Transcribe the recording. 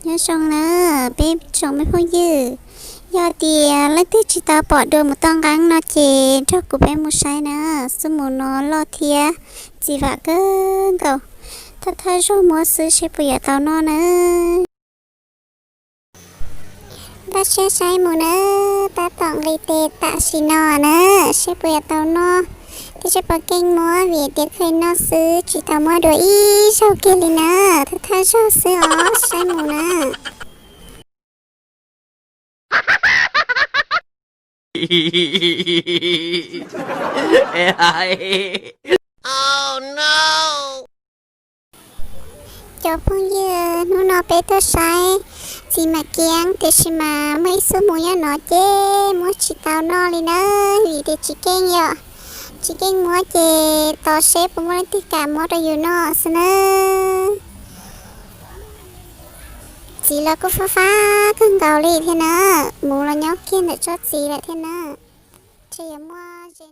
Nyob zoo na peb tsoom me phooj ywg, yog tias leej twg tsis tau pom dua mus toj nqeeb no ces nrog kuv peb mus saib na, xub mus no loj thiab txiv vam kawg nkaus. Thawj thawj zaug muab xwb seb puas yuav tau noj na. Npaj siab saib mus na, tab tom nqis tes tam sim no na, seb puas yuav tau noj thiab seb puas keej muab, vim tias kheev noj xwb tsis tau muab dua ib zaug kiag li na. Thawj thawj zaug xwb os, saib mus na. Cov phooj ywg, hnub no peb tuaj saib txiv mam kiab, tiam sis mas muaj ib xub mus nyob no ces muab tsis tau noj li na, vim tias tsis keej yom. Tsis keej muab ces tos seb puas muaj leej twg kam muab rau yus noj xwb na. Txiv los kuj fab fab kawg nkaus li thiab na, mus los nyob kiag ntawm tsob txiv lawm thiab na. Ntshe yuav muaj ze